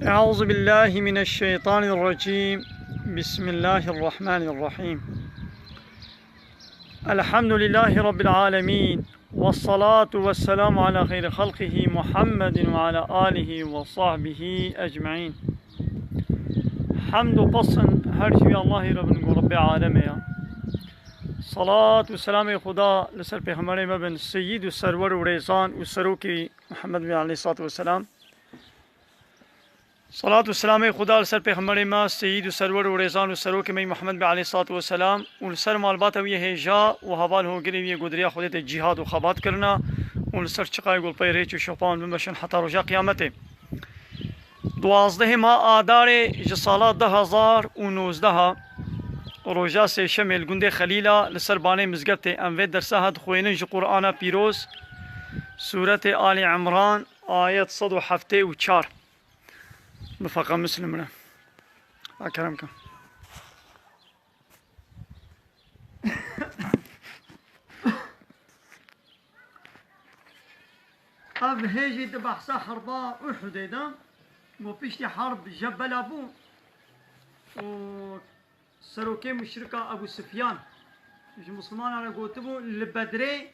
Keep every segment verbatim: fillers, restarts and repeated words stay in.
أعوذ بالله من الشيطان الرجيم. بسم الله الرحمن الرحيم. الحمد لله رب العالمين. والصلاة والسلام على خير خلقه محمد وعلى آله وصحبه أجمعين. Hemd û pesn her ji wî Allahî re bin ku Rebbê alemê ya. Salat û selamê Xuda li ser Pêxemberê me bin, seyîd û serwer û rêzan û serokê Muhammed bin aleyhissalatu vesselam. Salat û selamê Xuda li ser Pêxemberê me, seyîd û serwer û rêzan û serokê me Muhammed bin aleyhissalatu vesselam û li ser malbata wî yê hêja û heval hogirê wî yê godiriya Xwedê tê cîhad û xebat kirina û li ser çiqayê ku li pey rêç û şopa wan bimeşin heta roja qiyametê. Duwazdehê ma Adarê ji sala du hezar û nozdeh, roja sêşemê li gundê Xelîla li ser banê mizgeftê em vê dersa ha dixwênin ji Qur'ana Pîroz, Sûretê Alî Imran, ayet sed û heftê û çar. Bi feqa Muslim re. Ha kerem ke. Ev hêjî di behsa herba Uhudê de, ku piştî herb Jebela bû û serokê muşrika Ebu Sufyan ji Muslimanan re gotibû, li Bedrê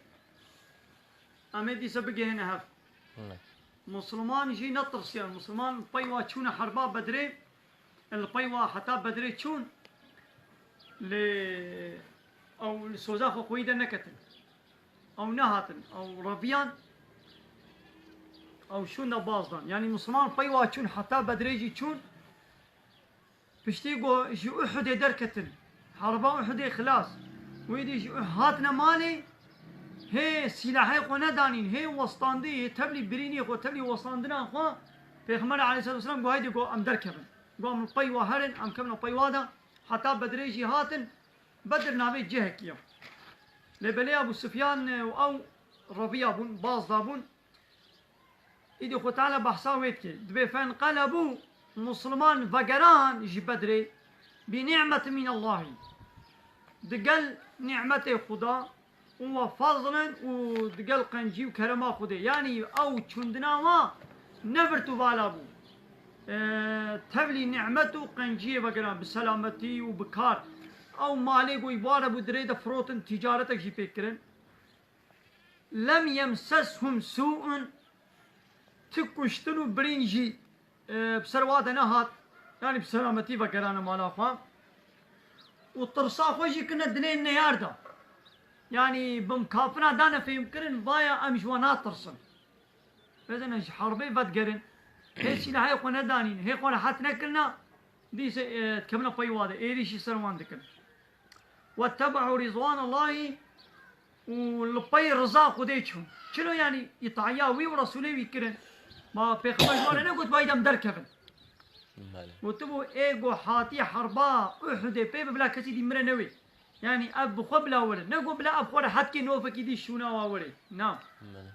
em ê dîsa bigihêne hev. Ne. Musliman jî netirsiyan. Musliman pey wa çûne herba Bedrê, li pey wa heta Bedrê çûn, lê ew li soza xwe xweyî de neketin. Ew nehatin, ew reviyan, ew şûn de baz dan. Yanî Musliman pey wa çûn, heta Bedrê jî çûn. Piştî ku ji Uhudê derketin, herba Uhudê xilas, wê dî ji Uhud hatine malê, hê sîlahê xwe nedanîn, hê westandî, hê tevlî birînê xwe, tevlî westandina xwe, Pêxember aleyhisselatu vesselam got, "Haydî," got, "em derkevin." Got, "Em li pey wa herin, em kevin pey wa de." Heta Bedrê jî hatin, Bedr navê cihekî ye. Lê belê Ebû Sufyan û ew reviya bûn, baz dabûn. Îdî Xwe Teala behsa wê dike. Dibê, "Fenqelebû", Musliman vegeran ji Bedrê, "bi ni'metin min Allahî", digel nîmetê Xuda û "ve fazlin", û digel qencî û kerema Xwedê. Yanî ew çûndina wa ne vir û vala bû. E, tevlî nîmet û qenciyê vegeran bi selametî û bi kar. Ew malê ku wî ware bû, di rê de firotin, tîcaretek jî pê kirin. "Lem yemseshum sû'un", ti kuştin û birîn jî, e, bi ser wa de nehat. Yanî bi selametî vegerane mala xwe. Û tirsa xwe jî kirine dilê neyar de. Yanî bi kafira dane fêhmkirin, vaya em ji we natirsin. Bêzene ji herbê vedigerin. Hê sîlahê xwe nedanîn, hê xwe rehet nekirina, dîse, e, dikevine pey wa de, êrîşî ser wan dikin. "Wettebe'û rizwanallahî", û li pey riza Xwedê çûn. Çilo, yanî îtaiya wî û Resûlê wî kirin. Ma Pêxember ji wan re negot, "Haydî em derkevin." Belê. Gotibû, "Ê ku hatî herba Uhudê pê be, bila kesî dî mire newê." Yanî ev bi xwe bila were. Ne ku bila ev xwe re hetkê nofekî dî şûna wa were. Na. Belê.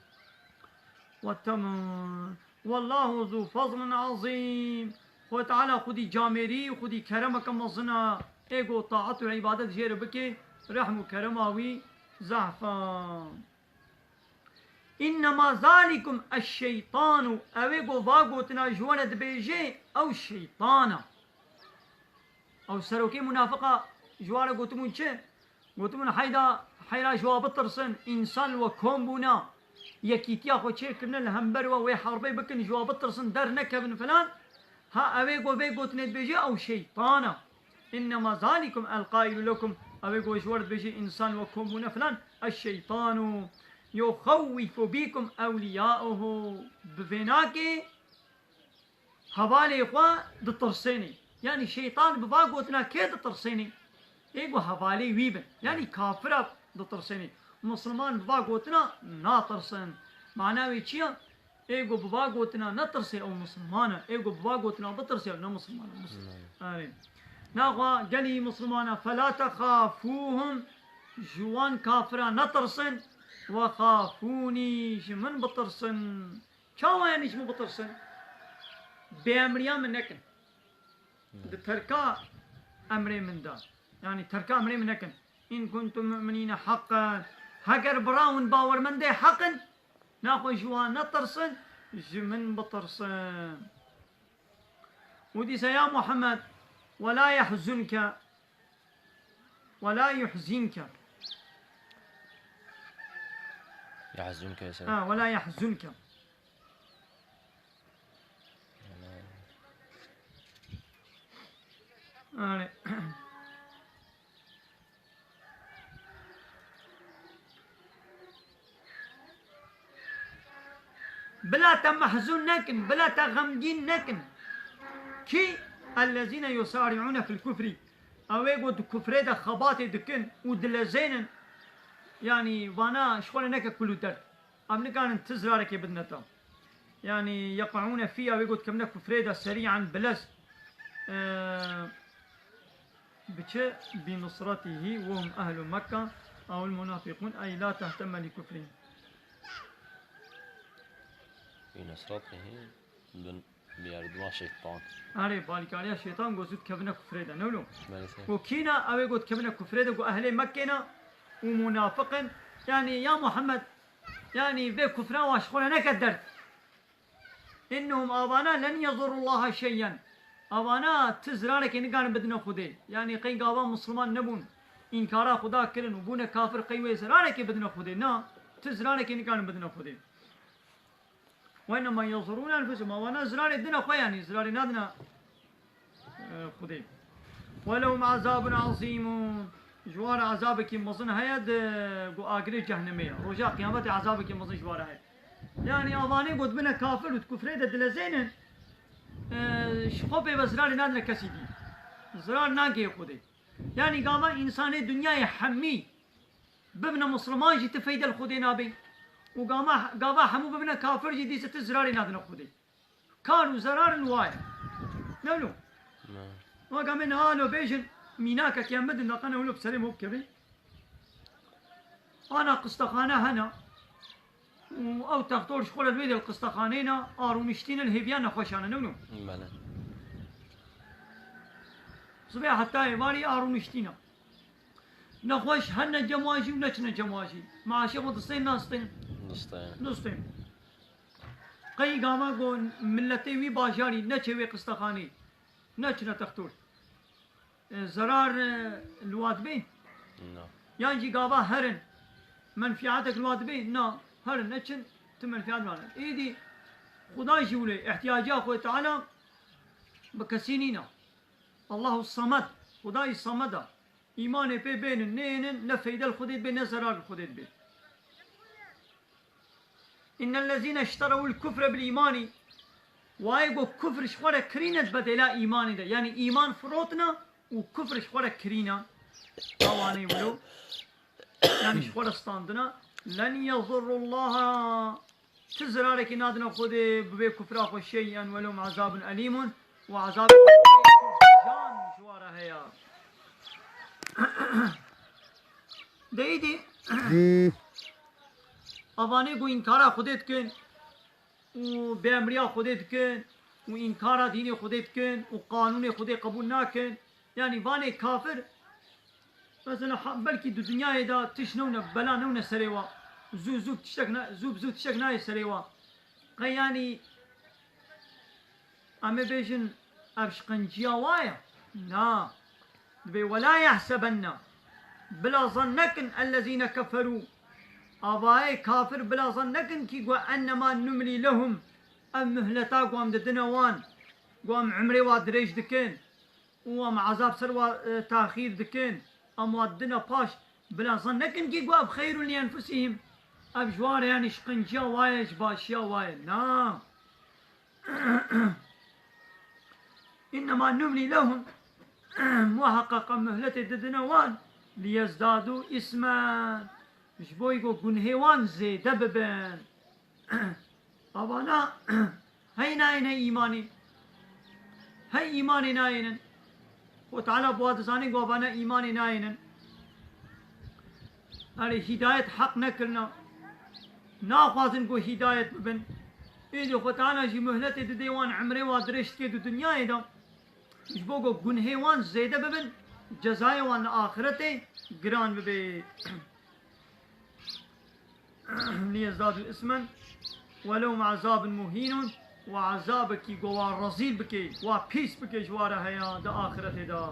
Ve tamam. Wallahu zu fazlin azîm. Xwe Teala xwedî camêrî, xwedî keremeke mezin e. Ê ku taet û îbadet jê re bike, rehm û kerema wî zehf e. "Innema zalikum eşşeytanu", ew ê ku va gotina ji we re dibêje, ew şeytan e. Ew serokê munafiqa ji wan re gotibûn çi? Gotibûn, "Heyda, heyra ji wa bitirsin, însan li we kom bûne, yekîtiya xwe çêkirine, li hember we wê herbê bikin, ji wa bitirsin, dernekevin" filan. Ha, ew ê ku vê gotinê dibêje, ew şeytan e. "Innema zalikum el-qailu lekum", ew ê ku ji we re dibêje, însan li we kom bûne filan, "eş-şeytanu yuxawwifu bikum ewliyauhu", bi vênakê hevalê xwe ditirsênê. Yanî şeytan bi va gotina kê ditirsênê? Ê ku hevalê wî bin. Yanî kafira ditirsênê. Musliman bi va gotina natirsin. Mana wê çi ye? Ê ku bi va gotina netirsê, ew musliman e. Ê ku bi va gotina bitirsê, ew ne musliman e. Muslim. Erê. Naxwe gelî musliman e. "Fela texafuhum", ji wan kafira netirsin. "Ve xafûnî", ji min bitirsin. Çawa, yanî ji min bitirsin? Bêemriya min nekin. Di terka emrê min de. Yanî terka emrê min nekin. "In kuntum mu'minîne haqqan." Heger bira hûn bawermendê heq in, naxwe ji wan netirsin, ji min bitirsin. Û dîsa ya Muhammed, "Ve la yahzunke, ve la yuhzinke." Yahzunke ise. Ha, "Ve la yahzunke." Yani, Bila te mehzûn nekin, bila te xemgîn nekin. Kî? Ellezîne yusari'ûne fil kufrî. Ew ê ku di kufrê de xebatê dikin û dilezênin. Yanî vana ji xwe re neke kul û derd. Em nikarin ti zirarekê bidine te. Yanî yeqa'ûne fîha, wê ku dikevine kufrê de serî'en bilez. Ee, Bi çi? Bi nusretihî ve hum ehlu Mekka ew el munafiqûn ey la tehtemme li kufrihim. Bi nusretihî, bi, bi yardima şeytan. Erê, bi alîkariya şeytan ku zû dikevine kufrê de, ne wilo? Belê sê. Ku kî ne, ew ê ku dikevine kufrê de, ku ehlê Mekkê ne û munafiq in. Yanî ya Muhammed, yanî vê kufra wan ji xwe re neke derd. Innehum, avana, len yezurrullaha şey'en. Avana ti zirarekê nikarin bidine Xwedê. Yanî qey gava misliman nebûn, înkara Xuda kirin û bûne kafir, qey wê zirarekê bidine Xwedê. Na, ti zirarekê nikarin bidine Xwedê. Ve innema yezurrûne enfusehum. Avana zirarê dine xwe, yanî zirarê nadine Xwedê. Welehum azabun azîmun. Ji wan re azabekî mezin heye di ku agirê cehnemê ye. Roja qiyametê azabekî mezin ji wan re heye. Yanî avanê ku dibine kafir û di kufrê de dilezênin, e, ji xwe pê ve zirarê nadine kesî dî. Zirar nagihê Xwedê. Yanî gava însanê dinyayê hemî bibine misliman jî ti feyde li Xwedê nabê. Û gama, gava hemû bibine kafir jî dîse ti zirarê nadine Xwedê. Kar û zerar li wa ye. Ne wilo? Ne. Weka me niha lo bêjin, mînakek em bidin, daqene wilo bi serê me bikevin. Ana qistexane hene. Û ew textor ji xwe re li wê de li qistexaneyê ne, a rûniştîne li hêviya nexweşan e, ne wilo? Bele. Sibê heta êvarî a rûniştîne. Nexweş hene cem wan jî û neçine cem wan jî. Maaşê xwe distên, nastên? Distên. Distên. Qey gava ku miletê wî bajarî neçe wê qistexanê, neçine textor. E, zerar, e, li wa dibê? Na. Yan jî gava herin, menfiatek li wa dibê? Na, herin neçin, ti menfiat nane. Êdî Xuda jî wile, ihtiyaciya Xwedê Teala bi kesî nîne. Allahu Samed, Xwedayî Samed e. Îmanê pê bênin, nênin, ne feyde li Xwedê dibê, ne zerar li Xwedê dibê. Innellezîne işterewul kufre bil îmanî. Wayê ku kufr ji xwe re kirîne di bedêla îmanê de. Yanî îman firotine û kufr ji xwe re kirîne. Awanê wilo. Yanî ji xwe re standine. Len yezurrullaha. Ti zirarekî nadine Xwedê bi vê kufra xwe şey'en welehum azabun elîmun û azabekî can ji wan re heye. De îdî avanê ku înkara Xwedê dikin û bêemriya Xwedê dikin û înkara dînê Xwedê dikin û qanûnê Xwedê qebûl nakin, yanî vanê kafir, mesela ha, belkî di dinyayê de tişt newne, bela newne serê wa. Zû zû tiştek na, zû bi zû tiştek nayê serê wa. Qey yanî em ê bêjin ev şiqenciya wa ye? Na. Dibê, "Wela yehsebenne." Bila zan nekin ellezîne keferû. Avayê kafir bila zan nekin kî ku ennema numlî lehum. Ev mihleta ku em didine wan, ku em umrê wa dirêj dikin û em ezab ser wa, e, taxîr dikin, em wa didine paş, bila zan nekin kî ku ev xeyrun li enfusihim. Ev ji wan re yanî şiqenciya wa ye, ji başiya wa ye. Na. Innema numlî lehum. Muheqeq em muhletê didine wan. Liyezdadu ismen. Ji bo ku gunhê wan zêde bibin. Avana hey nayêne îmanê. Hey îmanê nayênin. Xwe Teala bi wa dizane ku avana îmanê nayênin. Erê hîdayet heq nekirina. Naxwazin ku hîdayet bibin. Êdî Xwe Teala jî muhletê didê wan, emrê wan dirêj dike di dinyayê de. Ji bo ku gunhê wan zêde bibin, cezayê wan li axiretê giran bibe. Liyezdadu ismen welehum azabun muhînun. Wa ezabekî ku wa rezîl bike, wa pîs bike ji wa re heye di axiretê de.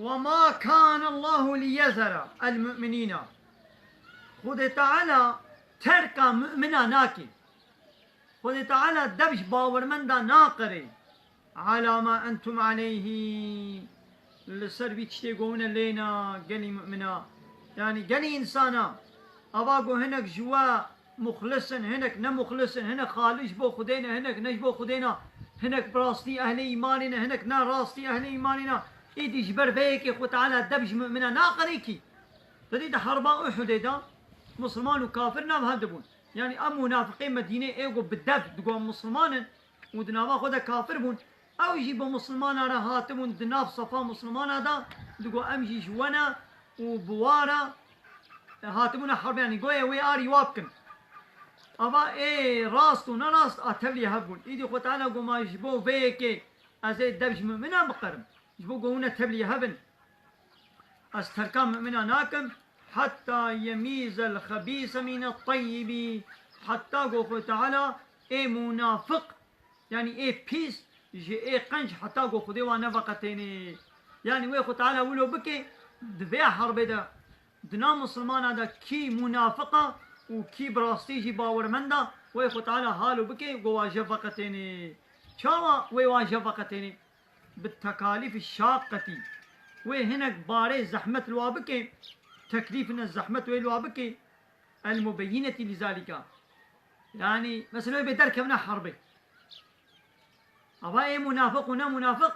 وما كان الله ليذر المؤمنين. Xwedê Teala terka mumina nake. Xwedê Teala dev ji bawermenda naqere. على ما أنتم عليه. Li ser vî tiştê ku hûn e lê ne, gelî mumina. Yanî gelî însana. Ava ku hinek ji we muxlis in, hinek ne muxlis in, hinek xalis ji bo Xwedê ne, hinek ne ji bo Xwedê ne, hinek bi rastî ehlê îmanê ne, hinek ne rastî ehlê îmanê ne. Îdî ji ber vê yekê Xwe Teala dev ji mumina naqere kî. Te dî di herba Uhudê de Musulman û kafir nav hev dibûn. Yanî em munafiqê Medînê ê ku bi dev digo em Musulman in û di nava xwe de kafir bûn, ew jî bi Musulmana re hatibûn di nav sefa Musulmana de digo em jî ji we ne û bi wa re hatibûne herbê, yanî goye wê arî wa bikin. Ava ê rast û ne rast a tevlî hev bûn. Îdî Xwe Teala got ma ji bo vê yekê ez ê dev ji mumina biqerim. Ji bo ku hûn e tevlî hev in. Ez terka mumina nakim. Heta yemîzel xebîse mîne teyyibî. Heta ku Xwe Teala ê munafiq, yanî ê pîs ji ê qenc heta ku Xwedê wan neveqetênê. Yanî wê Xwe Teala wilo bike, di vê herbê de, di nav Musulmana de kî munafiq e û kî bi rastî jî bawermend e, wê Xwe Teala halo bike, ku wa jev veqetênê. Çawa wê wan jev veqetênê? Bi tekalîfî şaqetî. Wê hinek barê zehmet li wa bike, teklîf ne zehmet wê li wa bike, el mubeyinetî li zalîka. Yanî, mesela wê bê derkevne herbê. Ava ê munafiq û ne munafiq,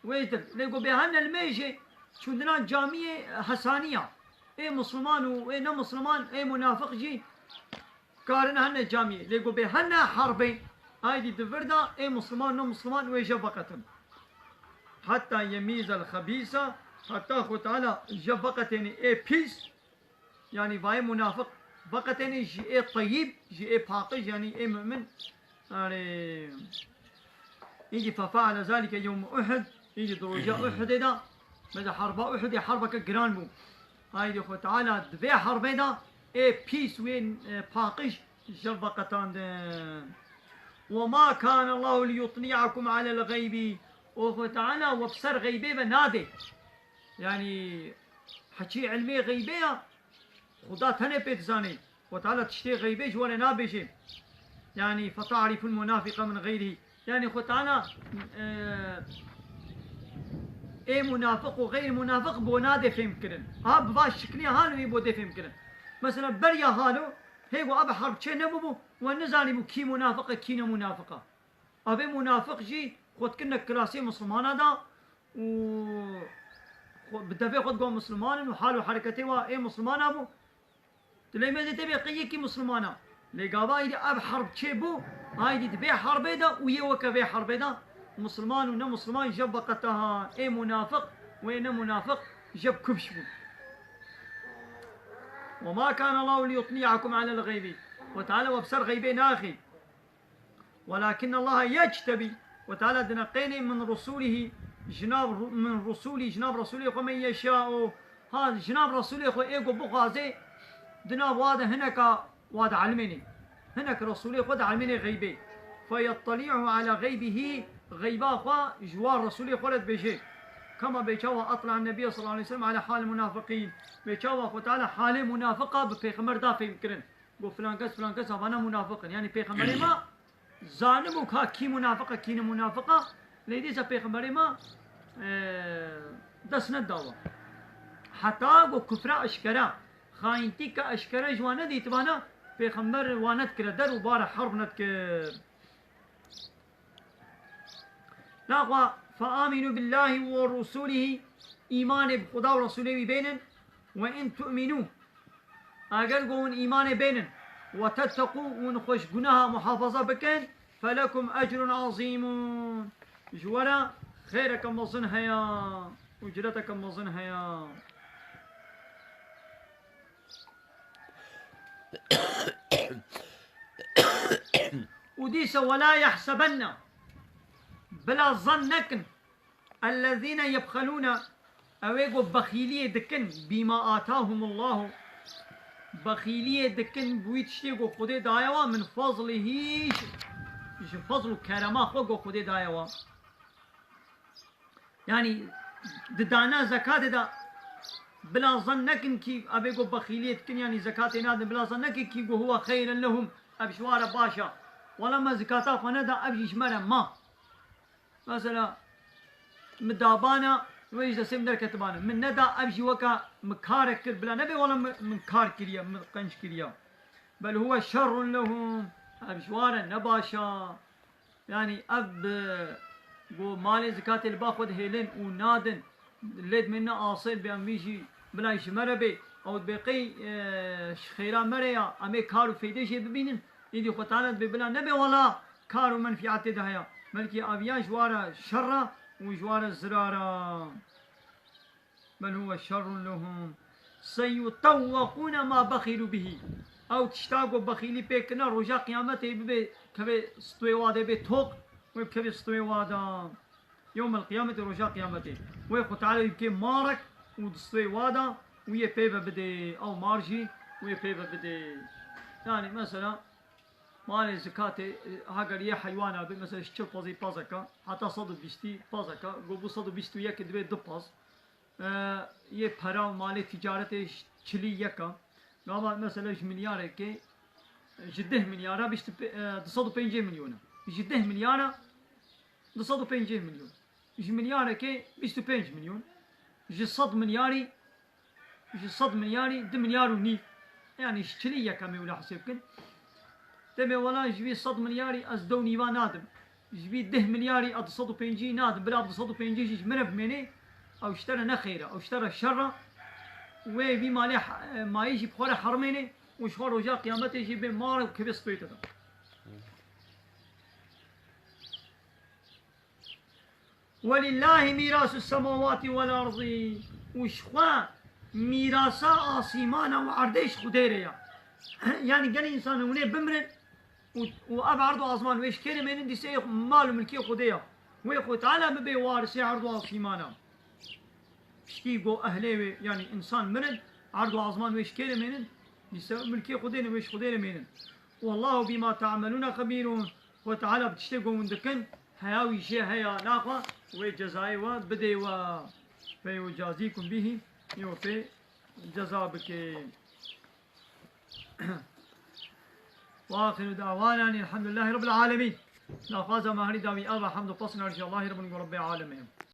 wê dir. Lê ku bê hene li mêjê, çûndina camiyê hesaniya. Ê Musulman û ê ne Musulman, ê munafiq jî karin hene camiyê. Lê ku bê hene herbê, aydî di vir de ê Musulman, ne Musulman wê jev veqetin. Heta yemîzel xebîsa, heta Xwe Teala jev veqetênê ê pîs, yanî vayê munafiq veqetênê ji ê teyîb, ji ê paqij, yanî ê mumin. Erê. Îdî fefeale zalike yewme Uhud, îdî di roja Uhudê de, mesela herba Uhudê herbeke giran bû. Aydî Xwe Teala di vê herbê de ê pîs wê, e, paqij jev veqetandin. Ve ma kâne Allahu liyutli'akum alel gaybi. Û Xwe Teala we bi ser xeybê ve nadê. Yanî heçî ilmê xeybê ya, Xuda tenê pê dizanê. Xwe Teala tiştê xeybê ji we re nabêje. Yanî, "Feta'riful munafiqe min xeyrî." Yanî, Xwe Teala, e, ê munafiq û xeyr munafiq bo nadê fêhm kirin. Ha, bi va şiklî halo wî bo dê fêhm kirin. Mesela, beriya halo, hê ku ev herb çê nebûbû, we nizanîbû kî munafiq e, kî ne munafiq e. Ev ê munafiq jî xwe dikirine klasê Musulmana da û xwe, bi devê xwe digot Musulman in û hal û hereketê wa ê Musulmana bû. Tu lê mêzê tê bê qey yekî Musulmana. Lê gava aydî ev herb çê bû, aydî di vê herbê de û yê weke vê herbê de Musulman û ne Musulman jev veqeta ha. Ê munafiq wê ne munafiq jev kufş bûn. Ve ma kâne Allahu liyutli'akum alel gaybi. Xwe Teala we bi ser xeybê naxî. Welakin Allah yectebî, Xwe Teala dineqênê min rusulîhî, ji nav ru-, min rusulî, ji nav Resulê xwe men yeşâ'u. Ha, ji nav Resulê xwe ê ku bixwazê, di nav wa de hineka wa dielimênê. Hinek Resulê xwe dielimênê xeybê. Feyetteli'u ala xeybihî, xeyba xwe ji wa Resulê xwe re dibêje. Kema bê çawa etla Nebiye sallallahu aleyhi ve sellem ala hal munafiqîn. Bê çawa Xwe Teala halê munafiqa bi Pêxember da fêhm kirin. Got, filan kes, filan kes, havana munafiq in. Yanî Pêxemberê me zanibû ka kî munafiq e, kî ne munafiq e. Lê dîsa Pêxemberê me, e, dest neda we. Heta got kufra eşkere, xayîntîka eşkere ji wan nedîtibana, Pêxember wan nedikire der û bare herb nedikir. Naxwa, "Fe aminu billahi ve rusulihi", îmanê bi Xuda û Resulê wî bênin, "ve in tu'minu", eger ku hûn îmanê bênin, "ve tetteqû", hûn xwe ji gunaha muhafaza bikin, "felekum ecrun azîmun", ji we re xêreke mezin heye, ucreteke mezin heye. Û dîse, وَلَا يَحْسَبَنَّ, bila zan nekin, اَلَّذ۪ينَ يَبْخَلُونَ, ew ê ku bexîliyê dikin, بِمَا آتَاهُمُ اللّٰهُ, bexîliyê dikin bi wî tiştê ku Xwedê daye wa, مِنْ فَضْلِهِ, ji, ji fezl û kerema xwe ku Xwedê daye wa. Yanî di dana zekatê de bila zan nekin kî, ev ê ku bexîliyê dikin, yanî zekatê nadin, bila zan nekin kî ku هُوَ خَيْرًا لَهُمْ, ev ji wa re baş e. Wela me zekata xwe neda, ev jî ji me re ma. Mesela, min dabana, wê ji destê min derketibane. Min neda, ev jî weke min karek kir, bila nebe wela min, min kar kiriye, min qenc kiriye. بَلْ هُوَ شَرٌّ لَهُمْ, ev ji wa re ne baş e. Yanî ev bi, ku malê zikatê li ba xwe dihêlin û nadin, lê dimêne asêr bê, em vî jî bila ji me re bê, ew dibê qey, e, ji xêra me re ya, em ê kar û feyde jê bibînin, îdî Xwe Teala dibê bila nebe wela kar û menfîetê de heye. Belkî ev ya ji wa re şer e û ji wa re zirar e. بَلْ هُوَ شَرٌّ لَهُمْ سَيُطَوَّقُونَ مَا بَخِلُوا بِهِ. Ew tişta ku bexîlî pê kirine, roja qiyametê bibe, kevê stûyê wa de bê toq, wê bikevê stûyê wa de. Yewmel qiyameti, roja qiyametê. Wê Xwe Teala wî bikê marek û di stûyê wa de û yê pê ve bidê. Ew mar jî wê pê ve bidê. Yani mesela, malê zikatê, e, heger yê heywana be, mesela ji çil pazî pazeka, heta sed û bîstî pazeka, go bû sed û bîst û yekê divê du paz. E, yê pera û malê ticaretê ji çilî yeka. Gava mesela ji milyarekê, ji deh milyara bîst û pê-, e, du sed û pêncî milyon e. Ji deh milyara du sed û pêncî milyon. Ji milyarekê bîst û pênc milyon. Ji sed milyarî Ji sed milyarî du milyar û nîv. Yani ji çilî yek em ê wila hesêb bikin. Demê wela ji vî sed milyarî ez dew nîva nadim. Ji vî deh milyarî ez du sed û pêncî nadim. Bila du sed û pêncî jî ji min re bimênê, ew ji te re ne xêr e, ew ji te re şer e. Wê vî malê he-, mayî jî bi xwe re herimênê û ji xwe roja qiyametê jî bê mar û kevê stûyê te de. وَلِلَّهِ مِيرَاثُ السَّمَاوَاتِ وَالْأَرْضِ. Û ji xwe mîrasa asîmana û erdê ji Xwedê re ya. Yani gelê însan hûnê bimrin û, û ev erd û azman wê ji kê re mênin, dîse mal û milkê Xwedê ya. Wê Xwe Teala bibe warisê erd û asîmana. Piştî go ehlê wê, yani însan mirin, erd û azman wê ji kê re mênin, dîse milkê Xwedê ne, wê ji Xwedê re mênin. وَاللّٰهُ بِمَا تَعْمَلُونَ خَبِيرٌ. Xwe Teala bi tiştê ku hûn dikin, heya wî jê heya, naxwe wê cezayê we bidê we. فَيُجَازِيكُمْ بِهِ, yê we pê ceza bike. وَآخِرُ دَعْوَانَا أَنِ الْحَمْدُ لِلّٰهِ رَبِّ الْعَالَمِينَ. Daxwaza me herî dawî ev e, hemd û pesna ji Allahî re bin ku Rebbê Alemê.